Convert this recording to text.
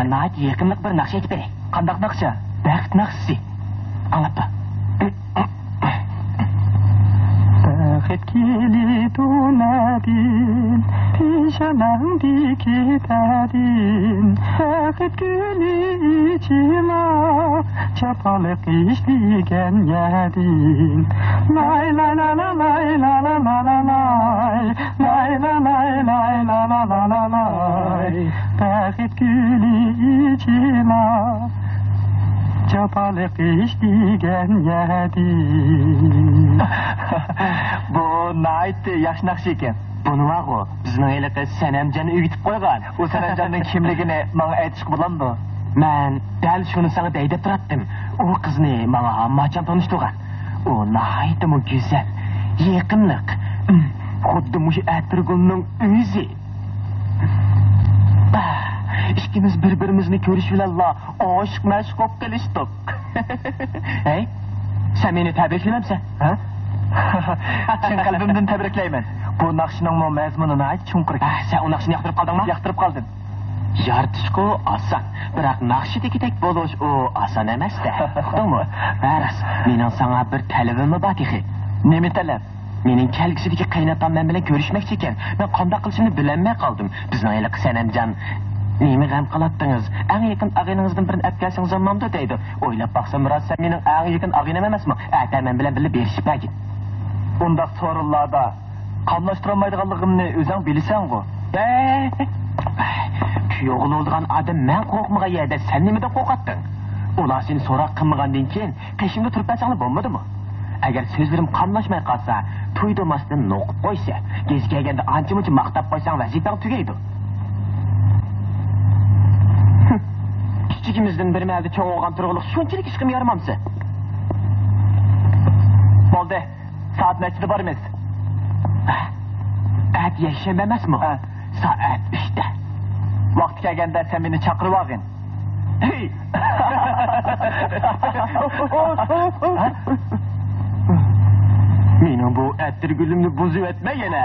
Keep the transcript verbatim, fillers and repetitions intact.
ناھايىتى يېقىملىق بىر ناخشا ئېيتىپ بېرەي. قانداق ناخشا؟ بەخت ناخشىسى. ئاڭلاپ بېقىڭ. بەخت كېلىدۇ نەدىن، پېشانەڭدىكى تەدىن، بەخت گۈلى ئېچىلا، جاپالىق ئىشلىگەن يەدىن. لاي، لاي، لاي، لاي، لاي، لاي، لاي، لاي، لاي. لاي، لاي، لاي، لاي، لاي، لاي، لاي، لاي. بەخت گۈلى ئېچىلا، جاپالىق ئىشلىگەن يەدىن. بۇ ناھايىتى ياخشى ناخشا ئىكەن. بۇنى بارغۇ، بىزنىڭ ھېلىقى سەنەمجان ئۆگىتىپ قويغان. ئۇ سەنەمجاننىڭ كىملىكىنى ماڭا ئېيتىشقا بولامدۇ؟ مەن دەل شۇنى ساڭا دەي دەپ تۇراتتىم. ئۇ قىزنى ماڭا ھامماچان تونۇشتۇرغان. ئۇ ناھايىتىمۇ گۈزەل، يېقىملىق. ئىم، خۇددى مۇشۇ ئەتىرگۈلنىڭ ئۆزى. ئاھ، ئىككىمىز بىر-بىرىمىزنى كۆرۈش بىلەنلا ئاشىق-مەشۇق بولۇپ قېلىشتۇق. ھەي، سەن مېنى تەبرىكلىمەمسەن؟ ھە؟ چىن قەلبىمدىن تەبرىكلەيمەن. بۇ ناخشىنىڭمۇ مەزمۇنى ناھايىتى چوڭقۇر ئىكەن. ھە، سەن ئۇ ناخشىنى ياقتۇرۇپ قالدىڭمۇ؟ ياقتۇرۇپ قالدىم. يارىتىشقۇ ئاسان، بىراق ناخشىدىكىدەك بولۇش ئۇ ئاسان ئەمەس-دە. ئۇقتۇڭمۇ؟ ھە، راست. مېنىڭ ساڭا بىر تەلىپىممۇ بار تېخى. نېمە تەلەپ؟ مېنىڭ كەلگۈسىدىكى قېيىنئاتام مەن بىلەن كۆرۈشمەكچى ئىكەن. مەن قانداق قىلىشىمنى بىلەلمەي قالدىم. بىزنىڭ ھېلىقى سەنەمجان نېمە غەم قىلاتتىڭىز؟ ئەڭ يېقىن ئاغىنىڭىزدىن بىرىنى ئەپ كەلسىڭىز بولمامدۇ دەيدۇ. ئويلاپ باقسام، راست، سەن مېنىڭ ئەڭ يېقىن ئاغىنەم ئەمەسمۇ؟ ئەتە مەن بىلەن بىللە بېرىشىپ بەرگىن. ئۇنداق سورۇنلاردا قاملاشتۇرالمايدىغانلىقىمنى ئۆزۈڭ بىلىسەنغۇ؟ ئەي، كۈيئوغلى بولىدىغان ئادەم مەن قورقمىغان يەردە سەن نېمىدىن قورقاتتىڭ؟ ئۇلار سېنى سوراق قىلمىغاندىن كېيىن قېشىمدا تۇرۇپ بەرسەڭلار بولمىدىمۇ؟ ئەگەر سۆزلىرىم قاملاشماي قالسا، تۇيدۇرماستىن نوقۇپ قويسا، گېزى كەلگەندە ئانچە-مۇنچە ماختاپ قويساڭ ۋەزىپەڭ تۈگەيدۇ. كىچىكىمىزدىن بىر مەھەلدە چوڭ بولغان تۇرغۇلۇق شۇنچىلىك ئىشقىمۇ يارىمامسەن؟ بولدى. سائەت نەچچىدە بارىمىز؟ ئەتە يەكشەنبە ئەمەسمۇ؟ ھە. سائەت ئۈچتە. ۋاقتى كەلگەندە سەن مېنى چاقىرىۋالغىن. ھەي! مېنىڭ بۇ ئەتىرگۈلۈمنى بۇزۇۋەتمە يەنە.